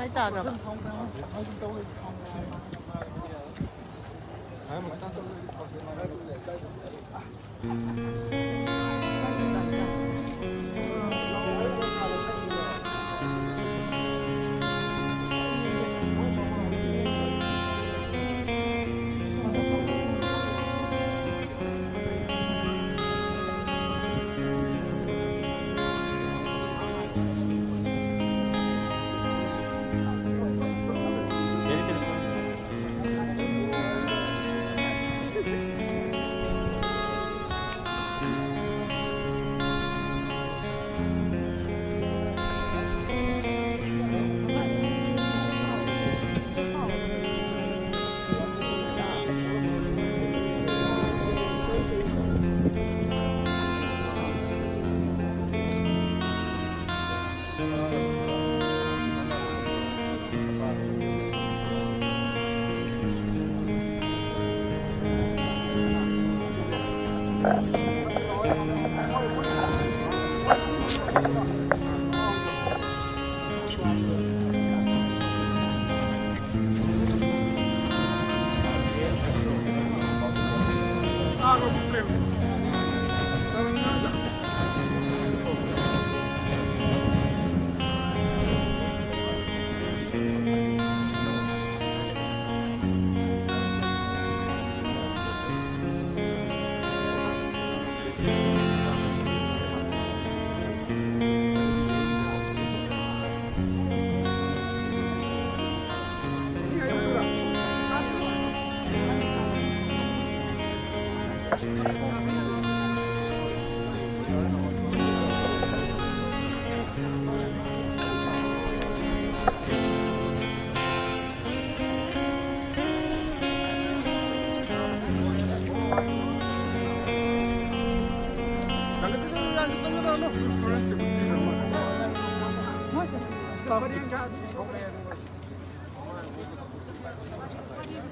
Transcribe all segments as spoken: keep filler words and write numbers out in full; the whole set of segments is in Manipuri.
ꯂꯥꯏ ꯇꯥꯈ꯭ꯔꯕ?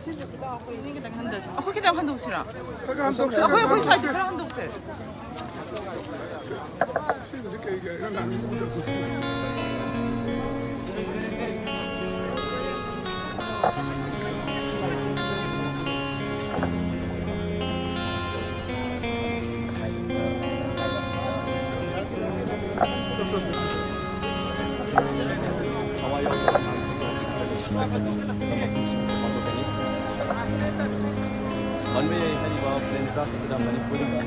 ꯁꯤꯁꯦ ꯈꯤꯇꯪ, ꯑꯩꯈꯣꯏ ꯈꯤꯇꯪ ꯍꯟꯊꯁꯦ꯫ ꯑꯩꯈꯣꯏ ꯈꯤꯇꯪ ꯍꯟꯗꯣꯛꯁꯤꯔꯥ? ꯑꯩꯈꯣꯏ, ꯑꯩꯈꯣꯏ ꯁꯥꯏꯗ ꯈꯔ ꯍꯟꯗꯣꯛꯁꯦ꯫ ꯈꯟꯕ ꯌꯥꯏ꯫ ꯍꯥꯏꯔꯤꯕ plane crash ꯑꯗꯨꯗ ꯃꯅꯤꯄꯨꯔꯗ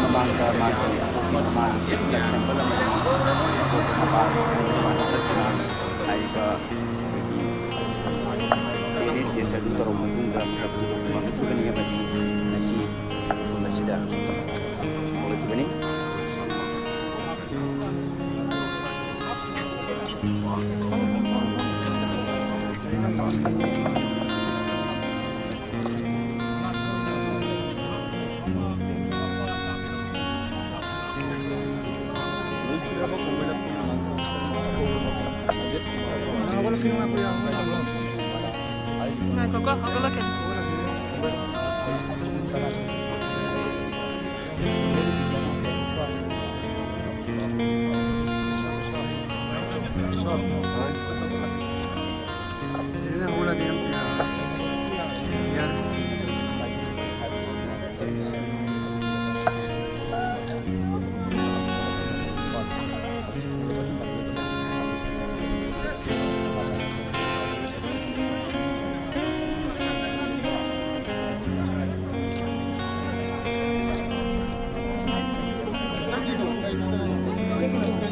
ꯃꯃꯥꯡꯗ ꯃꯥꯒꯤ ꯃꯥꯒꯤ sample ꯑꯃ ꯃꯄꯥꯟ ꯆꯠꯇꯨꯅ ꯍꯥꯏꯔꯤꯕ ꯑꯩꯈꯣꯏꯒꯤ ꯇꯦꯁ ꯑꯗꯨ ꯇꯧꯔꯕ ꯃꯇꯨꯡꯗ ꯃꯗꯨꯒꯅꯤ ꯑꯃꯗꯤ ꯉꯁꯤ ꯃꯐꯝ ꯑꯁꯤꯗ ꯊꯣꯛꯂꯛꯈꯤꯕꯅꯤ꯫ ꯉꯥꯏꯈꯣꯀꯣ, ꯍꯧꯒꯠꯂꯛꯀꯦ꯫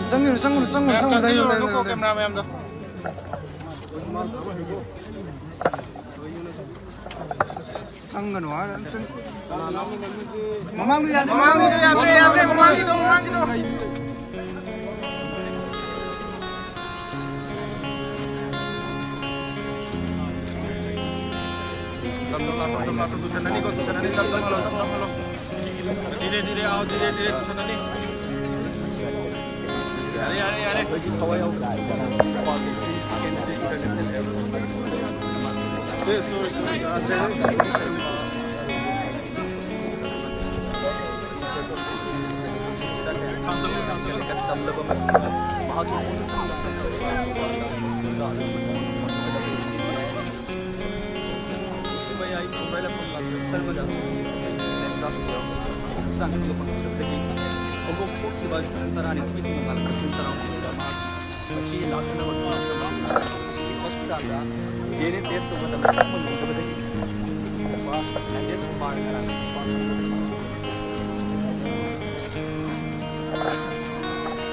ꯆꯪꯒꯅꯨ, ꯆꯪꯒꯅꯨ, ꯆꯪꯒꯅꯨ, ꯆꯪꯒꯅꯨ, ꯂꯩꯌꯨ, ꯂꯩꯌꯨ, ꯂꯩꯌꯨ, ꯂꯩꯌꯨ꯫ ꯀꯦꯃꯦꯔꯥ ꯃꯌꯥꯝꯗꯣ꯫ ꯆꯪꯒꯅꯨ ꯍꯥꯏꯔ ꯑꯗꯨꯝ ꯆꯪ-, ꯃꯃꯥꯡꯗꯣ ꯌꯥꯗ꯭ꯔꯦ, ꯃꯃꯥꯡꯗꯣ ꯌꯥꯗ꯭ꯔꯦ, ꯌꯥꯗ꯭ꯔꯦ, ꯃꯃꯥꯡꯒꯤꯗꯣ, ꯃꯃꯥꯡꯒꯤꯗꯣ꯫ ꯇꯞ ꯇꯞ ꯂꯥꯛꯑꯣ, ꯇꯞ ꯇꯞ ꯂꯥꯛꯑꯣ, ꯇꯨꯁꯟꯅꯅꯤꯀꯣ, ꯇꯨꯁꯟꯅꯅꯤ, ꯇꯞ ꯇꯞ ꯍꯜꯂꯣ, ꯇꯞ ꯇꯞ ꯍꯜꯂꯣ꯫ ꯙꯤꯔꯦ ꯙꯤꯔꯦ ꯑꯥꯎ, ꯙꯤꯔꯦ ꯙꯤꯔꯦ ꯇꯨꯁꯟꯅꯅꯤ꯫ ꯌꯥꯔꯦ, ꯌꯥꯔꯦ, ꯌꯥꯔꯦ꯫ ꯅꯨꯡꯁꯤꯕ ꯌꯥꯏꯐ ꯈꯨꯔꯥꯏ ꯂꯝꯐꯝ ꯂꯥꯛꯄ ꯁꯔꯃꯗ ꯍꯛꯆꯥꯡ ꯈꯪꯗꯣꯛꯄ ꯉꯝꯗꯕꯗꯒꯤ ꯍꯧꯗꯣꯛ ꯊꯣꯛꯈꯤꯕ ꯖꯨꯟ ꯇꯔꯥꯅꯤꯊꯣꯏ ꯅꯣꯡꯉꯥꯜꯂꯛꯄ ꯖꯨꯟ ꯇꯔꯥꯍꯨꯝꯗꯣꯏꯗ ꯃꯍꯥꯛ ꯃꯆꯦ ꯂꯥꯛꯅꯅꯕ ꯍꯣꯁꯄꯤꯇꯥꯜꯗ ꯗꯤ ꯑꯦꯟ ꯑꯦ ꯇꯦꯁ ꯇꯧꯕ ꯃꯇꯝꯗ ꯊꯣꯛꯄ ꯉꯝꯗꯕꯗꯒꯤ ꯂꯨꯄꯥ ꯂꯥꯏꯔꯦꯟ ꯀꯨꯃꯥꯔ ꯉꯔꯥꯡ ꯂꯨꯄꯥ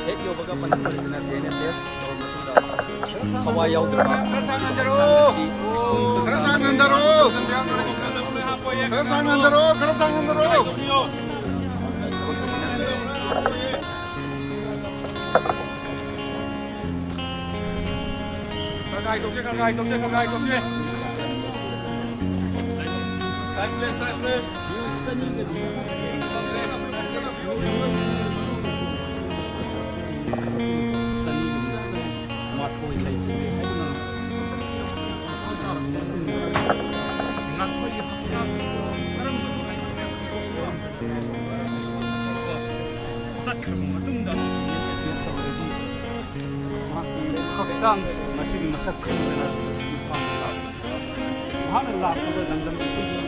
ꯍꯦꯛ ꯌꯧꯕꯒ ꯄꯟꯊꯨꯡ ꯃꯔꯤꯗꯨꯅ ꯗꯤ ꯑꯦꯟ ꯑꯦ ꯇꯦꯁ ꯇꯧꯔꯕ ꯃꯇꯨꯡꯗ ꯊꯋꯥꯏ ꯌꯥꯎꯗ꯭ꯔꯕ ꯈꯔ ꯁꯥꯡꯅ ꯍꯟꯊꯔꯛꯑꯣ꯫ ꯑꯁꯤ ꯈꯔ ꯁꯥꯡꯅ ꯍꯟꯊꯔꯛꯑꯣ꯫ ꯈꯔ ꯁꯥꯡꯅ ꯍꯟꯊꯔꯛꯑꯣ꯫ ꯈꯔ ꯁꯥꯡꯅ ꯍꯟꯊꯔꯛꯑꯣ꯫ ꯈꯔ ꯈꯔ ꯍꯥꯏꯗꯣꯛꯁꯦ, ꯈꯔ ꯈꯔ ꯍꯥꯏꯗꯣꯛꯁꯦ, ꯈꯔ ꯈꯔ ꯍꯥꯏꯗꯣꯛꯁꯦ꯫ Side please, side please. ꯆꯠꯈ꯭ꯔꯕ ꯃꯇꯨꯡꯗ ꯍꯛꯆꯥꯡ ꯉꯁꯤꯒꯤ ꯃꯁꯛ ꯈꯪꯗꯅ ꯃꯍꯥꯛꯅ ꯂꯥꯛꯄꯗ ꯂꯝꯗꯝ ꯑꯁꯤꯒꯤ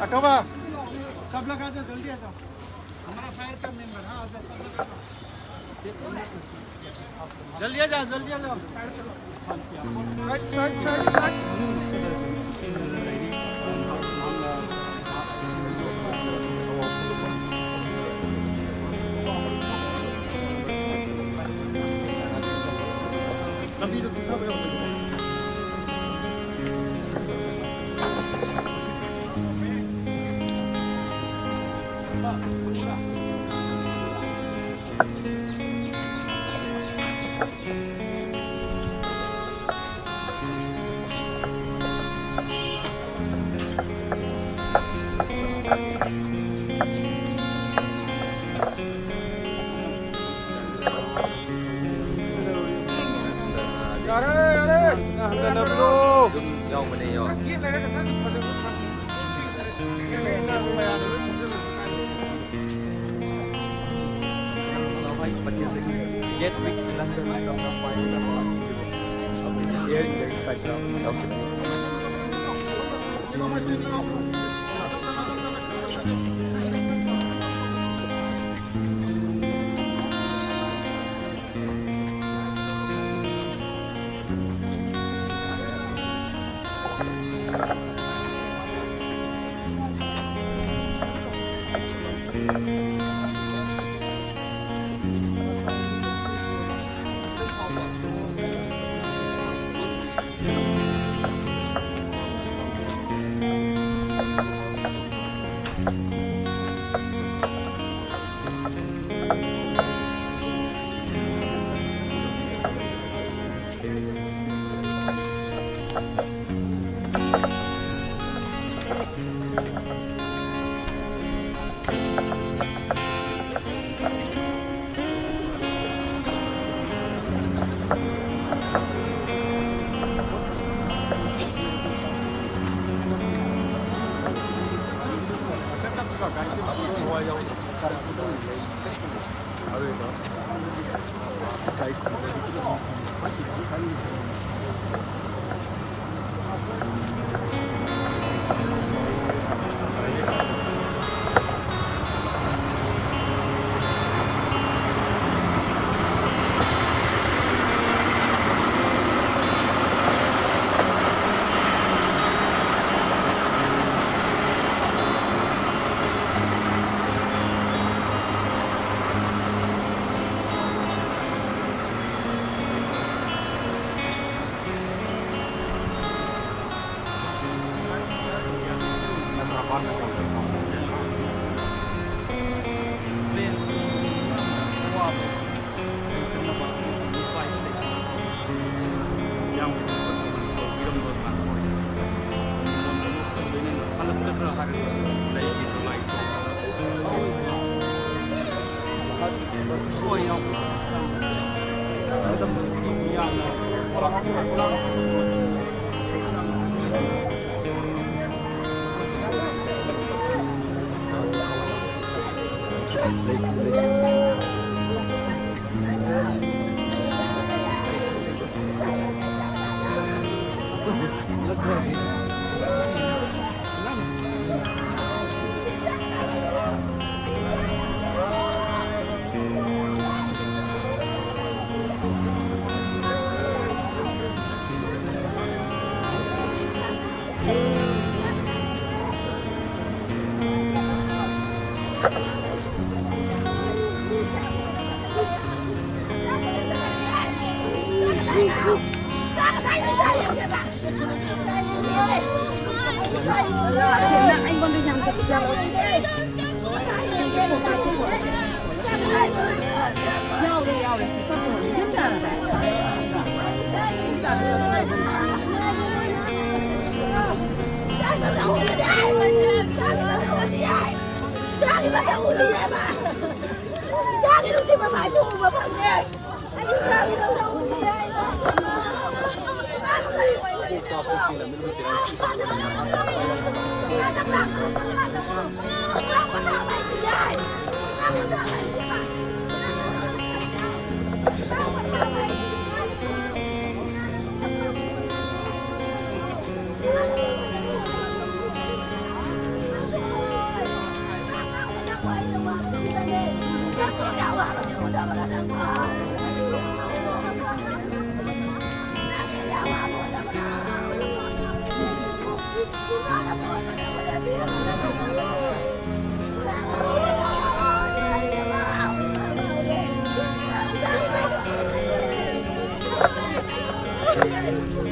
अटोबा, सब लोग आ जाओ, जल्दी आ जाओ। हमारा फायर का मेंबर, हाँ, आ जाओ, सब लोग आ जाओ। जल्दी आ जाओ, जल्दी आ जाओ। Side, side, side, side. ꯌꯥꯔꯦ, ꯌꯥꯔꯦ꯫ ꯑꯗꯨꯝ ꯌꯥꯎꯕꯅꯦ, ꯌꯥꯎ꯫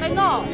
ꯀꯩꯅꯣ?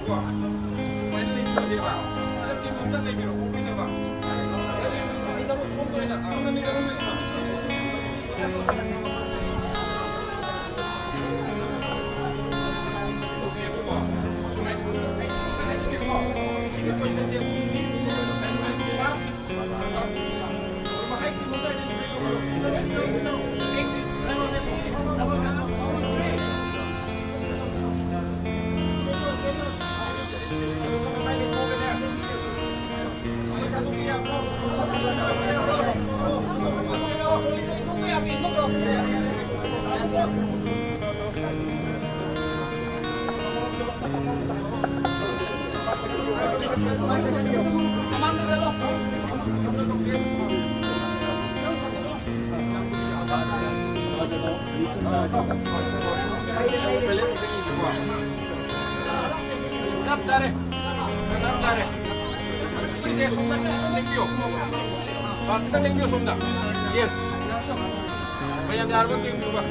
ꯁꯨꯃꯥꯏꯅ ꯂꯩꯕꯤꯔꯣ꯫ ꯁꯤꯗ ꯇꯤꯝ ꯑꯝꯇ ꯂꯩꯕꯤꯔꯣ, ꯑꯣꯛꯄꯤꯅꯕ꯫ ꯆꯞ ꯆꯥꯔꯦ꯫ ꯆꯞ ꯆꯥꯔꯦ꯫ ꯁꯤꯁꯦ ꯁꯣꯝꯗ ꯈꯤꯇꯪ ꯂꯦꯡꯕꯤꯌꯣ꯫ ꯑꯥ, ꯈꯤꯇꯪ ꯂꯦꯡꯕꯤꯌꯣ ꯁꯣꯝꯗ꯫ Yes꯫ ꯃꯌꯥꯝ ꯌꯥꯔꯕ ꯌꯦꯡꯕꯤꯌꯨꯕ꯫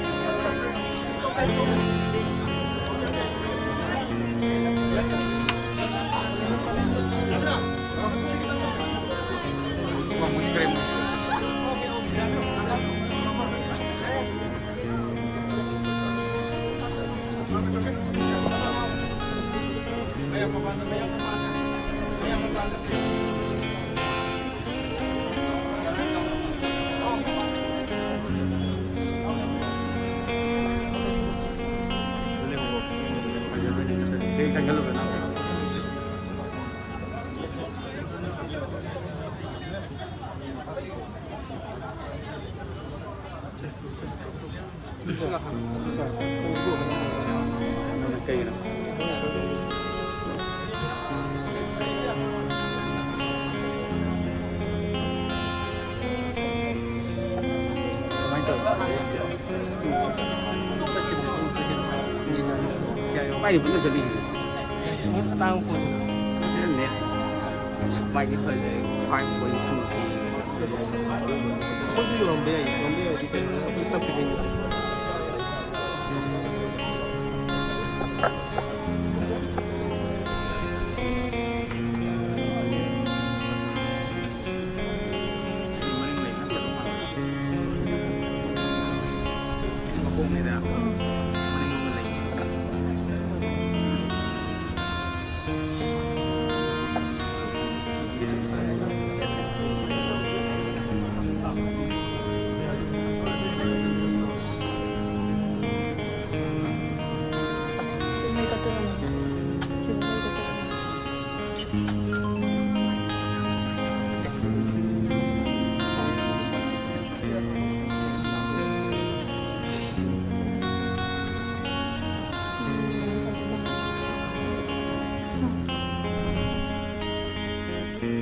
ꯃꯥꯏꯗꯤ ꯄꯨꯟꯅ ꯆꯠꯂꯤꯁꯤꯗꯤ꯫ ꯑꯇꯥꯡꯕ ꯐꯣꯟ꯫ ꯃꯥꯏꯗꯤ ꯐꯖꯩ, five point two K꯫ ꯑꯩꯈꯣꯏꯁꯨ ꯌꯣꯜꯂꯝꯕ ꯌꯥꯏ, ꯌꯣꯟꯕ ꯌꯥꯏꯗꯤ ꯀꯩꯅꯣ, ꯑꯩꯈꯣꯏ ꯆꯞ ꯈꯤꯇꯪ ꯌꯣꯜꯂꯦ꯫